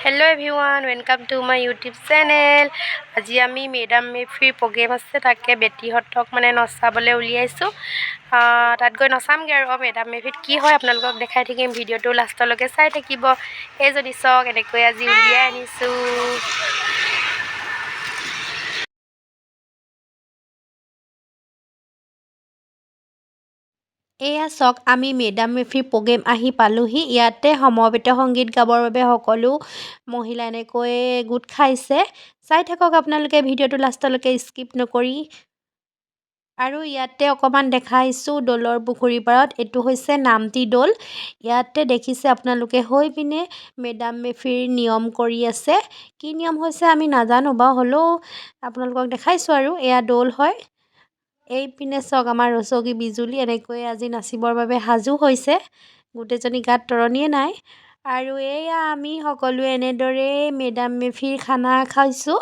Hello everyone, welcome to my YouTube channel. আজি আমি madam মেফিৰ programme আছে, তাকে বেটীহঁতক মানে নচাবলৈ উলিয়াইছোঁ। তাত গৈ নচামগৈ আৰু মেডাম মেফিত কি হয় আপোনালোকক দেখাই থাকিম। ভিডিঅ'টো লাষ্টলৈকে চাই থাকিব। এইজনী চাওক, এনেকৈ আজি উলিয়াই আনিছোঁ। এয়া চাওক, আমি মেডাম মেফিৰ প্ৰগ্ৰেম আহি পালোহি। ইয়াতে সমবেত সংগীত গাবৰ বাবে সকলো মহিলা এনেকৈ গোট খাইছে। চাই থাকক আপোনালোকে ভিডিঅ'টো লাষ্টলৈকে স্কিপ নকৰি। আৰু ইয়াতে অকণমান দেখাইছোঁ দৌলৰ পুখুৰীৰ পাৰত, এইটো হৈছে নামতি দৌল। ইয়াতে দেখিছে আপোনালোকে হৈ পিনে মেডাম মেফিৰ নিয়ম কৰি আছে। কি নিয়ম হৈছে আমি নাজানো বাৰু, হ'লেও আপোনালোকক দেখাইছোঁ। আৰু এয়া দৌল হয়। এইপিনে চাওক, আমাৰ ৰচকী বিজুলী এনেকৈ আজি নাচিবৰ বাবে সাজু হৈছে। গোটেইজনী গাত তৰণিয়ে নাই। আৰু এয়া আমি সকলোৱে এনেদৰেই মেডাম মেফিৰ খানা খাইছোঁ।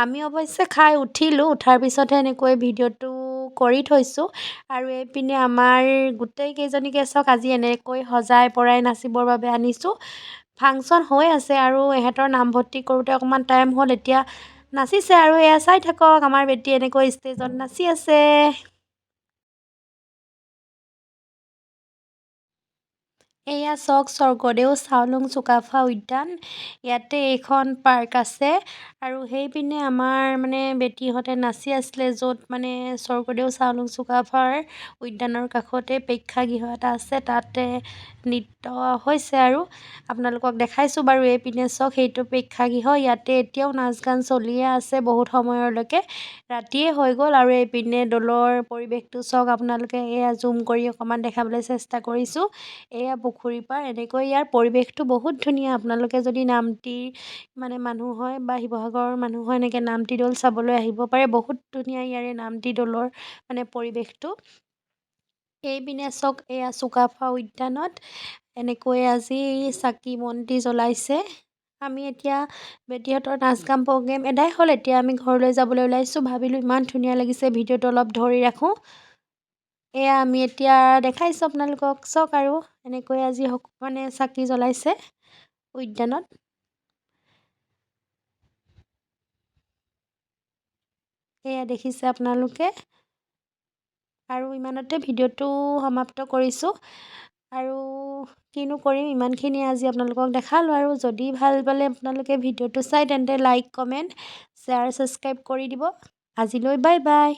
আমি অৱশ্যে খাই উঠিলোঁ, উঠাৰ পিছতহে এনেকৈ ভিডিঅ'টো কৰি থৈছোঁ। আৰু এইপিনে আমাৰ গোটেইকেইজনীকে চাওক, আজি এনেকৈ সজাই পৰাই নাচিবৰ বাবে আনিছোঁ। ফাংচন হৈ আছে আৰু ইহঁতৰ নামভৰ্তি কৰোঁতে অকণমান টাইম হ'ল, এতিয়া নাচিছে। আৰু এয়া চাই থাকক, আমাৰ বেটী এনেকৈ ষ্টেজত নাচি আছে। এয়া চাওক, স্বৰ্গদেউ চাওলুং চুকাফা উদ্যান। ইয়াতে এইখন পাৰ্ক আছে। আৰু সেইপিনে আমাৰ মানে বেটীহঁতে নাচি আছিলে, য'ত মানে স্বৰ্গদেউ চাওলুং চুকাফাৰ উদ্যানৰ কাষতে প্ৰেক্ষাগৃহ এটা আছে, তাতে নৃত্য হৈছে। আৰু আপোনালোকক দেখাইছোঁ বাৰু। এইপিনে চাওক, সেইটো প্ৰেক্ষাগৃহ। ইয়াতে এতিয়াও নাচ গান চলিয়ে আছে বহুত সময়লৈকে, ৰাতিয়ে হৈ গ'ল। আৰু এইপিনে দৌলৰ পৰিৱেশটো চাওক আপোনালোকে, এয়া জুম কৰি অকণমান দেখাবলৈ চেষ্টা কৰিছোঁ। এয়া পুখুৰী পাৰ, এনেকৈ ইয়াৰ পৰিৱেশটো বহুত ধুনীয়া। আপোনালোকে যদি নামতিৰ মানে মানুহ হয় বা শিৱসাগৰৰ মানুহ হয়, এনেকৈ নামতি দৌল চাবলৈ আহিব পাৰে। বহুত ধুনীয়া ইয়াৰে নামতি দৌলৰ মানে পৰিৱেশটো। এইপিনে চাওক, এয়া চুকাফা উদ্যানত এনেকৈ আজি চাকি বন্তি জ্বলাইছে। আমি এতিয়া বেটীহঁতৰ নাচ গান প্ৰগ্ৰেম এদাই হ'ল, এতিয়া আমি ঘৰলৈ যাবলৈ ওলাইছোঁ। ভাবিলোঁ ইমান ধুনীয়া লাগিছে, ভিডিঅ'টো অলপ ধৰি ৰাখোঁ। এয়া আমি এতিয়া দেখাইছোঁ আপোনালোকক, চাওক। আৰু এনেকৈ আজি মানে চাকি জ্বলাইছে উদ্যানত। এয়া দেখিছে আপোনালোকে। আৰু ইমানতে ভিডিঅ'টো সমাপ্ত কৰিছোঁ। আৰু কিনো কৰিম, ইমানখিনি আজি আপোনালোকক দেখালোঁ। আৰু যদি ভাল পালে আপোনালোকে ভিডিঅ'টো চাই, তেন্তে লাইক, কমেণ্ট, শ্বেয়াৰ, ছাবস্ক্ৰাইব কৰি দিব। আজিলৈ বাই বাই।